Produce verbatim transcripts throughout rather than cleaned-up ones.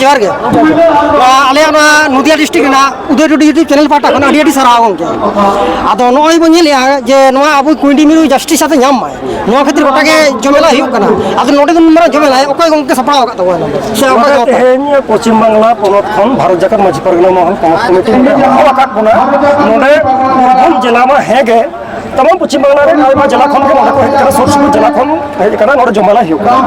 ᱡᱚᱦᱟᱨ ᱜᱮ᱾ ᱱᱚᱣᱟ ᱟᱞᱮᱭᱟᱜ ᱱᱚᱣᱟ ᱱᱚᱫᱤᱭᱟ ᱰᱤᱥᱴᱨᱤᱠᱴ ᱨᱮᱱᱟᱜ ᱩᱫᱚᱭ ᱴᱩᱰᱩ YouTube ᱪᱮᱱᱮᱞ ᱯᱟᱦᱴᱟ ᱠᱷᱚᱱ ᱟᱹᱰᱤ ᱟᱹᱰᱤ ᱥᱟᱨᱦᱟᱣ ᱜᱚᱢᱠᱮ᱾ ᱟᱫᱚ ᱱᱚᱜᱼᱚᱭ ᱵᱚᱱ ᱧᱮᱞᱮᱜᱼᱟ ᱡᱮ ᱱᱚᱣᱟ ᱟᱵᱚ ᱠᱩᱸᱭᱰᱤ ᱢᱤᱨᱩ ᱡᱟᱥᱴᱤᱥ ᱟᱛᱮ ᱧᱟᱢ ᱢᱟᱭ, ᱱᱚᱣᱟ ᱠᱷᱟᱹᱛᱤᱨ ᱜᱚᱴᱟ ᱜᱮ ᱡᱚᱢᱮᱞᱟ ᱦᱩᱭᱩᱜ ᱠᱟᱱᱟ᱾ ᱟᱫᱚ ᱱᱚᱰᱮ ᱫᱚ ᱱᱩᱱ ᱢᱟᱨᱟᱝ ᱡᱚᱢᱮᱞᱟ ᱚᱠᱚᱭ ᱜᱚᱢᱠᱮ ᱥᱟᱯᱲᱟᱣ ᱟᱠᱟᱫ ᱛᱟᱵᱚᱱᱟ ᱥᱮ ᱚᱠᱚᱭ ᱱᱚᱰᱮ ᱜᱟᱶᱛᱟ? ᱛᱮᱦᱮᱧ ᱯᱚᱪᱷᱤᱢ ᱵᱟᱝᱞᱟ ᱯᱚᱱᱚᱛ ᱠᱷᱚᱱ ᱵᱷᱟᱨᱚᱛ ᱡᱟᱠᱟᱛ ᱢᱟᱹᱡᱷᱤ ᱯᱟᱨᱜᱟᱱᱟ ᱢᱚᱦᱚᱞ ᱯᱚᱱᱚᱛ ᱠᱚᱢᱤᱴᱤ ᱱᱚᱰᱮ ᱦᱚᱦᱚ ᱟᱠᱟᱫ ᱵᱚᱱᱟ᱾ ᱱᱚᱰᱮ ᱵᱤᱨᱵᱷᱩᱢ ᱡᱮᱞᱟ ᱢᱟ ᱦᱮᱸ ᱜᱮ, ᱛᱟᱢᱟᱢ ᱯᱚᱪᱷᱤᱢ ᱵᱟᱝᱞᱟ ᱨᱮ ᱟᱭᱢᱟ ᱡᱮᱞᱟ ᱠᱷᱚᱱ ᱜᱮ ᱱᱚᱰᱮ ᱠᱚ ᱦᱮᱡ ᱟᱠᱟᱱᱟ, ᱥᱩᱨ ᱥᱩᱯᱩᱨ ᱡᱮᱞᱟ ᱠᱷᱚᱱ ᱦᱮᱡ ᱟᱠᱟᱱᱟ, ᱱᱚᱰᱮ ᱡᱚᱢᱮᱞᱟ ᱦᱩᱭᱩᱜ ᱠᱟᱱᱟ᱾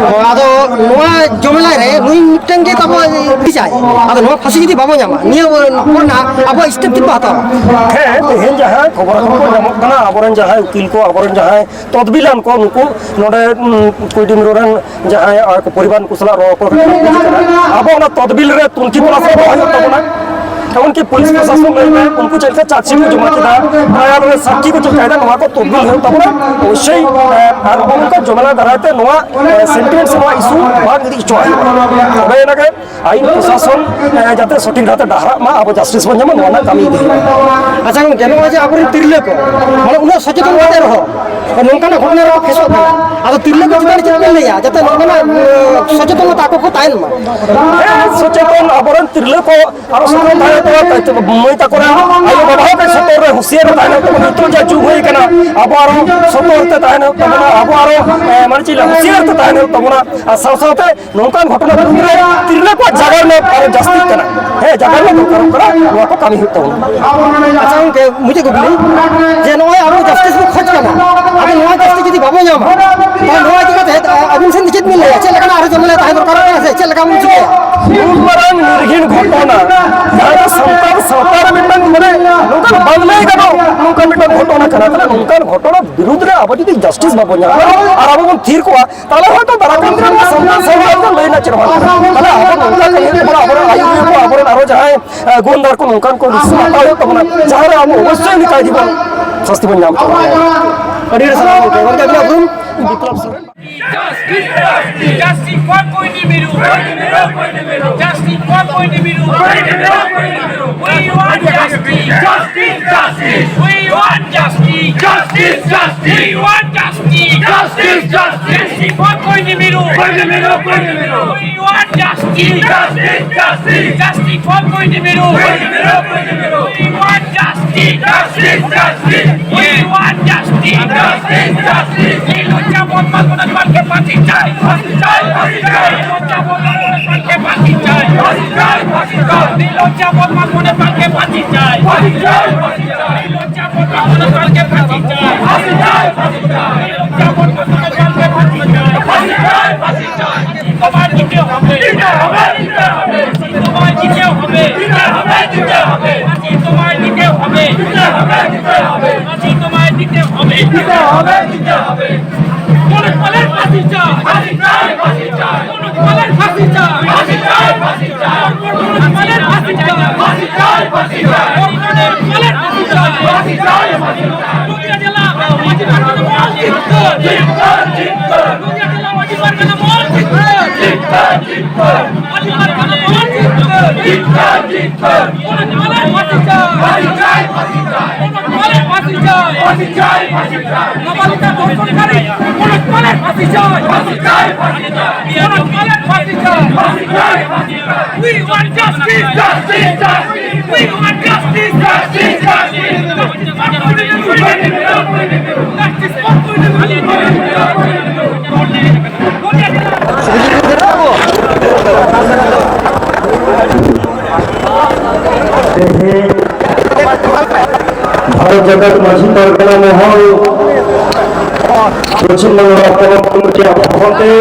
ᱚ, ᱟᱫᱚ ᱱᱚᱣᱟ ᱡᱚᱢᱮᱞᱟ ᱨᱮ ᱱᱩᱭ ᱢᱤᱫᱴᱟᱝ ᱜᱮ ᱛᱟᱵᱚ ᱯᱷᱟᱹᱥᱤ ᱪᱟᱭ᱾ ᱟᱫᱚ ᱱᱚᱣᱟ ᱯᱷᱟᱹᱥᱤ ᱡᱩᱫᱤ ᱵᱟᱵᱚ ᱧᱟᱢᱟ, ᱱᱤᱭᱟᱹ ᱯᱚᱨ ᱱᱟᱜ ᱟᱵᱚᱣᱟᱜ ᱥᱴᱮᱯ ᱪᱮᱫ ᱵᱚ ᱦᱟᱛᱟᱣᱟ? ᱦᱮᱸ, ᱛᱮᱦᱮᱧ ᱡᱟᱦᱟᱸ ᱠᱷᱚᱵᱚᱨ ᱠᱚ ᱧᱟᱢᱚᱜ ᱠᱟᱱᱟ, ᱟᱵᱚᱨᱮᱱ ᱡᱟᱦᱟᱸᱭ ᱩᱠᱤᱞ ᱠᱚ, ᱟᱵᱚᱨᱮᱱ ᱡᱟᱦᱟᱸᱭ ᱛᱚᱫᱵᱤᱞᱟᱱ ᱠᱚ, ᱱᱩᱠᱩ ᱱᱚᱰᱮ, ᱩᱸ, ᱠᱩᱸᱭᱰᱤ ᱢᱤᱨᱩ ᱨᱮᱱ ᱡᱟᱦᱟᱸᱭ, ᱟᱨ ᱠᱚ ᱯᱚᱨᱤᱵᱟᱨ ᱱᱩᱠᱩ ᱥᱟᱞᱟᱜ ᱨᱚᱲ ᱨᱚᱯᱚᱲ ᱠᱟᱛᱮ ᱠᱚ ᱵᱩᱡᱽ ᱠᱟᱱᱟ, ᱟᱵᱚ ᱚᱱᱟ ᱛᱚᱫᱵᱤᱞ ᱨᱮ ᱛᱩᱱᱠᱷᱤ ᱛᱚᱞᱟᱥ ᱨᱮ ᱫᱚᱦᱚ ᱦᱩᱭᱩᱜ ᱛᱟᱵᱚᱱᱟ᱾ ᱮᱢᱚᱱᱠᱤ ᱯᱩᱞᱤᱥ ᱯᱨᱚᱥᱟᱥᱚᱱ ᱞᱟᱹᱭ ᱢᱮ, ᱩᱱᱠᱩ ᱪᱮᱫ ᱞᱮᱠᱟ ᱪᱟᱨᱡᱽᱥᱤᱴ ᱠᱚ ᱡᱚᱢᱟ ᱠᱮᱫᱟ, ᱴᱨᱟᱭᱟᱞ ᱨᱮ ᱥᱟᱠᱠᱷᱤ ᱠᱚ ᱪᱮᱫ ᱞᱮᱠᱟᱭᱮᱫᱟ, ᱱᱚᱣᱟ ᱠᱚ ᱛᱚᱫᱵᱤᱞ ᱦᱩᱭᱩᱜ ᱛᱟᱵᱚᱱᱟ᱾ ᱚᱵᱚᱥᱥᱳᱭ, ᱮ, ᱟᱨ ᱱᱚᱜᱼᱚ ᱱᱚᱝᱠᱟ ᱡᱚᱢᱮᱞᱟ ᱫᱟᱨᱟᱭ ᱛᱮ ᱱᱚᱣᱟ, ᱮ, ᱥᱮᱱᱴᱤᱢᱮᱱᱴ ᱥᱮ ᱱᱚᱣᱟ ᱤᱥᱩ ᱵᱟᱝ ᱤᱫᱤ ᱦᱚᱪᱚ ᱦᱩᱭᱩᱜᱼᱟ᱾ ᱛᱚᱵᱮ ᱮᱱᱟᱜᱮ ᱟᱭᱤᱱ ᱯᱨᱚᱥᱟᱥᱚᱱ, ᱮ, ᱡᱟᱛᱮ ᱥᱚᱴᱷᱤᱠ ᱫᱷᱟᱨᱟᱛᱮ ᱰᱟᱦᱟᱨᱟᱜ ᱢᱟ, ᱟᱵᱚ ᱡᱟᱥᱴᱤᱥ ᱵᱚᱱ ᱧᱟᱢᱟ, ᱱᱚᱣᱟ ᱨᱮᱱᱟᱜ ᱠᱟᱹᱢᱤ ᱤᱫᱤ ᱦᱩᱭᱩᱜᱼᱟ᱾ ᱟᱪᱪᱷᱟ ᱜᱚᱢᱠᱮ, ᱱᱚᱜᱼᱚᱭ ᱡᱮ ᱟᱵᱚᱨᱮᱱ ᱛᱤᱨᱞᱟᱹ ᱠᱚ, ᱢᱟᱱᱮ, ᱩᱱᱟᱹᱜ ᱥᱚᱪᱮᱛᱚᱱ ᱠᱟᱛᱮ ᱨᱮᱦᱚᱸ ᱱᱚᱝᱠᱟᱱᱟᱜ ᱜᱷᱚᱴᱚᱱᱟ ᱨᱮᱠᱚ ᱯᱷᱮᱥᱚᱜ ᱠᱟᱱᱟ, ᱟᱫᱚ ᱛᱤᱨᱞᱟᱹ ᱠᱚ ᱪᱮᱛᱟᱱ ᱨᱮ ᱪᱮᱫ ᱵᱮᱱ ᱞᱟᱹᱭᱟ, ᱡᱟᱛᱮ ᱱᱚᱝᱠᱟᱱᱟᱜ, ᱮ, ᱥᱚᱪᱮᱛᱚᱱᱚᱛᱟ ᱟᱠᱚ ᱠᱚ ᱛᱟᱦᱮᱱ ᱢᱟ? ᱦᱮᱸ, ᱥᱚᱪᱮᱛᱚᱱ ᱟᱵᱚᱨᱮᱱ ᱛᱤᱨᱞᱟᱹ ᱠᱚ ᱟᱨᱚ ᱥᱚᱪᱮᱛᱚᱱ ᱛᱟᱦᱮᱸ ᱦᱩᱭᱩᱜ ᱛᱟᱵᱚᱱᱟ, ᱢᱟᱹᱭ ᱛᱟᱠᱚ ᱨᱮᱱ ᱟᱭᱳ ᱵᱟᱵᱟ ᱦᱚᱸ ᱠᱟᱹᱡ ᱥᱚᱛᱚᱨ ᱨᱮ ᱦᱩᱸᱥᱤᱭᱟᱹᱨ ᱨᱮ ᱛᱟᱦᱮᱱ ᱦᱩᱭᱩᱜ ᱛᱟᱵᱚᱱᱟ᱾ ᱱᱤᱛᱚᱜ ᱡᱟ ᱡᱩᱜᱽ ᱦᱩᱭ ᱟᱠᱟᱱᱟ, ᱟᱵᱚ ᱟᱨᱚ ᱥᱚᱛᱚᱨ ᱛᱮ ᱛᱟᱦᱮᱱ ᱦᱩᱭᱩᱜ ᱛᱟᱵᱚᱱᱟ, ᱟᱵᱚ ᱟᱨᱚ, ᱮ, ᱢᱟᱱᱮ ᱪᱮᱫ ᱞᱟᱹᱭᱟ, ᱦᱩᱸᱥᱤᱭᱟᱹᱨ ᱛᱮ ᱛᱟᱦᱮᱱ ᱦᱩᱭᱩᱜ ᱛᱟᱵᱚᱱᱟ᱾ ᱟᱨ ᱥᱟᱶ ᱥᱟᱶᱛᱮ ᱱᱚᱝᱠᱟᱱ ᱜᱷᱚᱴᱚᱱᱟ ᱵᱤᱨᱩᱫᱷ ᱨᱮ ᱛᱤᱨᱞᱟᱹ ᱠᱚᱣᱟᱜ ᱡᱟᱜᱟᱨᱱᱟ ᱟᱨᱚ ᱡᱟᱹᱥᱛᱤᱜ ᱠᱟᱱᱟ᱾ ᱦᱮᱸ, ᱡᱟᱜᱟᱨᱱᱟ ᱫᱚᱨᱠᱟᱨᱚᱜ ᱠᱟᱱᱟ, ᱱᱚᱣᱟ ᱠᱚ ᱠᱟᱹᱢᱤ ᱦᱩᱭᱩᱜ ᱛᱟᱵᱚᱱᱟ᱾ ᱟᱪᱪᱷᱟ ᱜᱚᱢᱠᱮ, ᱢᱩᱪᱟᱹᱫ ᱠᱩᱠᱞᱤ, ᱡᱮ ᱱᱚᱜᱼᱚᱭ ᱟᱵᱚ ᱡᱟᱥᱴᱤᱥ ᱵᱚ ᱠᱷᱚᱡᱽ ᱠᱟᱱᱟ, ᱟᱫᱚ ᱱᱚᱣᱟ ᱡᱟᱥᱴᱤᱥ ᱡᱩᱫᱤ ᱵᱟᱵᱚ ᱧᱟᱢᱟ, ᱛᱟᱦᱚᱞᱮ ᱱᱚᱣᱟ ᱤᱫᱤ ᱠᱟᱛᱮ ᱟᱹᱵᱤᱱ ᱥᱮᱱ ᱫᱚ ᱪᱮᱫ ᱵᱤᱱ ᱞᱟᱹᱭᱟ? ᱪᱮᱫ ᱞᱮᱠᱟᱱᱟᱜ ᱟᱨᱚ ᱡᱚᱢᱮᱞᱟ ᱛᱟᱦᱮᱸ ᱫᱚᱨᱠᱟᱨᱚᱜ ᱠᱟᱱᱟ ᱥᱮ ᱪᱮᱫ ᱞᱮᱠᱟ ᱵᱚᱱ ᱪᱤᱠᱟᱹᱭᱟ? ᱱᱩᱱ ᱢᱟᱨᱟᱝ ᱱᱤᱨᱜᱷᱤᱱ ᱜᱷᱚᱴᱚᱱᱟ, ᱡᱟᱦᱟᱸ ᱫᱚ ᱥᱟᱱᱛᱟᱲ ᱥᱟᱶᱛᱟ ᱨᱮ ᱢᱤᱫᱴᱟᱝ, ᱢᱟᱱᱮ, ᱱᱚᱝᱠᱟᱱ ᱵᱟᱝ ᱞᱟᱹᱭ ᱜᱟᱱᱚᱜ, ᱱᱚᱝᱠᱟᱱ ᱢᱤᱫᱴᱟᱝ ᱜᱷᱚᱴᱚᱱᱟ ᱠᱟᱱᱟ᱾ ᱛᱟᱦᱚᱞᱮ ᱱᱚᱝᱠᱟᱱ ᱜᱷᱚᱴᱚᱱᱟ ᱵᱤᱨᱩᱫᱷ ᱨᱮ ᱟᱵᱚ ᱡᱩᱫᱤ ᱡᱟᱥᱴᱤᱥ ᱵᱟᱵᱚ ᱧᱟᱢᱟ ᱟᱨ ᱟᱵᱚ ᱵᱚᱱ ᱛᱷᱤᱨ ᱠᱚᱜᱼᱟ, ᱛᱟᱦᱚᱞᱮ ᱦᱚᱭᱛᱚ ᱫᱟᱨᱟᱭ ᱠᱟᱱ ᱫᱤᱱ ᱨᱮ ᱥᱟᱱᱛᱟᱲ ᱥᱟᱶᱛᱟ ᱨᱮᱫᱚ ᱞᱟᱹᱭ ᱨᱮᱱᱟᱜ ᱪᱮᱫ ᱦᱚᱸ ᱵᱟᱝ ᱠᱟᱱᱟ᱾ ᱛᱟᱦᱚᱞᱮ ᱟᱵᱚ ᱱᱚᱝᱠᱟ ᱠᱟᱹᱢᱤ ᱦᱩᱭᱩᱜ ᱛᱟᱵᱚᱱᱟ, ᱟᱵᱚᱨᱮᱱ ᱟᱭᱩᱨᱤᱭᱟᱹ ᱠᱚ, ᱟᱵᱚᱨᱮᱱ ᱟᱨᱚ ᱡᱟᱦᱟᱸᱭ, ᱮ, ᱜᱩᱱᱫᱟᱨ ᱠᱚ, ᱱᱚᱝᱠᱟᱱ ᱠᱚ decision ᱦᱟᱛᱟᱣ ᱦᱩᱭᱩᱜ ᱛᱟᱵᱚᱱᱟ, ᱡᱟᱦᱟᱸ ᱨᱮ ᱟᱵᱚ ᱚᱵᱚᱥᱥᱳᱭ ᱩᱱᱤ ᱠᱟᱭᱫᱤ ᱵᱚᱱ ᱥᱟᱥᱛᱤ ᱵᱚᱱ ᱧᱟᱢ ᱛᱟᱵᱚᱱᱟ᱾ ᱟᱹᱰᱤ ᱟᱹᱰᱤ ᱥᱟᱨᱦᱟᱣ ᱜᱚᱢᱠᱮ᱾ ᱜᱚᱢᱠᱮ, ᱟᱹᱵᱤᱱᱟᱜ ᱩᱯᱨᱩᱢ? ᱵᱤᱯᱞᱚᱵ Soren. Justice, justice, justice for Koini Miru. Justice for Koini Miru. We want justice. Justice, justice. We want justice. Justice, justice. We want justice. Justice, justice. Justice for Koini Miru. Koini Miru, Koini Miru. We want justice. Justice, justice. Justice for Koini Biru. Koini Biru, Koini Biru. We want justice. Justice, justice. We want justice. Justice, justice. নির্লজ্জ বদমাশ মনোজ পালকে ফাঁসি চাই। ফাঁসি চাই, ফাঁসি চাই। নির্লজ্জ বদমাশ মনোজ পালকে ফাঁসি চাই। ফাঁসি চাই, ফাঁসি চাই। নির্লজ্জ বদমাশ মনোজ পালকে ফাঁসি চাই। ফাঁসি চাই, ফাঁসি চাই। নির্লজ্জ বদমাশ মনোজ পালকে ফাঁসি চাই। ফাঁসি চাই, ফাঁসি চাই। নির্লজ্জ বদমাশ মনোজ পালকে ফাঁসি চাই। ফাঁসি চাই, ফাঁসি চাই। তোমায় দিতে হবে। দিতে হবে, দিতে হবে। তোমায় দিতে হবে। দিতে হবে, দিতে হবে। তোমায় দিতে হবে। দিতে হবে, দিতে হবে। তোমায় দিতে হবে। দিতে হবে, দিতে হবে। মনোজ পালের ফাঁসি চাই। ফাঁসি চাই, ফাঁসি চাই। মনোজ পালের ফাঁসি চাই। ফাঁসি চাই, ফাঁসি চাই। মনোজ পালের ফাঁসি চাই। ফাঁসি চাই, ফাঁসি চাই। মনোজ পালের ফাঁসি চাই। ফাঁসি চাই, ফাঁসি চাই। নদিয়া জেলা মাঝি পারগানা মহল জিন্দাবাদ। জিন্দাবাদ, জিন্দাবাদ। নদিয়া জেলা মাঝি পারগানা মহল জিন্দাবাদ। জিন্দাবাদ, জিন্দাবাদ। মাঝি পারগানা মহল জিন্দাবাদ। জিন্দাবাদ, জিন্দাবাদ। মনোজ পালের ফাঁসি চাই। ফাঁসি চাই, ফাঁসি চাই। মনোজ পালের ফাঁসি চাই। ফাঁসি চাই, ফাঁসি চাই। নাবালিকা ধর্ষণকারী মনোজ পালের ফাঁসি চাই। ফাঁসি চাই, ফাঁসি চাই। মনোজ পালের ফাঁসি চাই। ফাঁসি চাই, ফাঁসি চাই। We want justice. Justice, justice. We want justice. Justice, justice. Justice for Koini Biru. Justice for Koini Biru. ᱛᱮᱦᱮᱧ ᱵᱷᱟᱨᱚᱛ ᱡᱟᱠᱟᱛ ᱢᱟᱹᱡᱷᱤ ᱯᱟᱨᱜᱟᱱᱟ ᱢᱚᱦᱚᱞ, ᱯᱚᱪᱷᱤᱢ ᱵᱟᱝᱞᱟ ᱯᱚᱱᱚᱛ ᱠᱚᱢᱤᱴᱤᱭᱟᱜ ᱦᱚᱦᱚᱛᱮ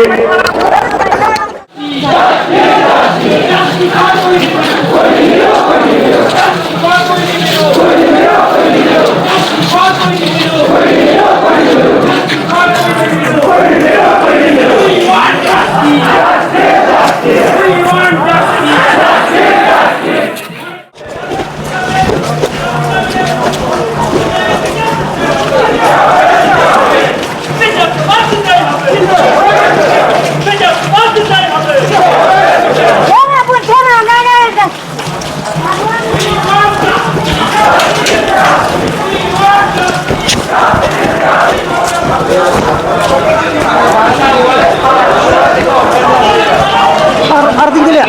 ᱟᱨ ᱫᱤᱱ ᱜᱮᱞᱮ᱾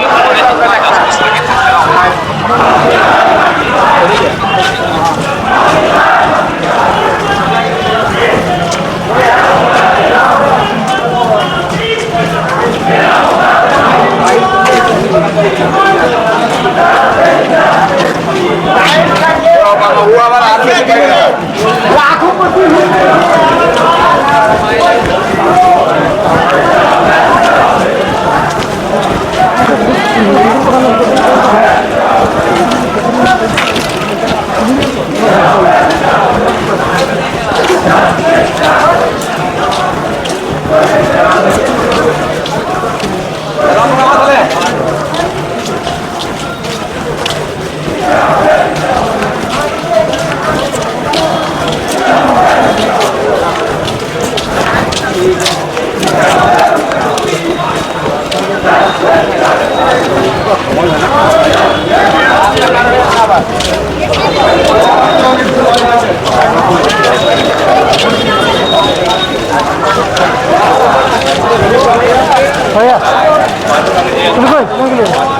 ᱦᱳᱭ᱾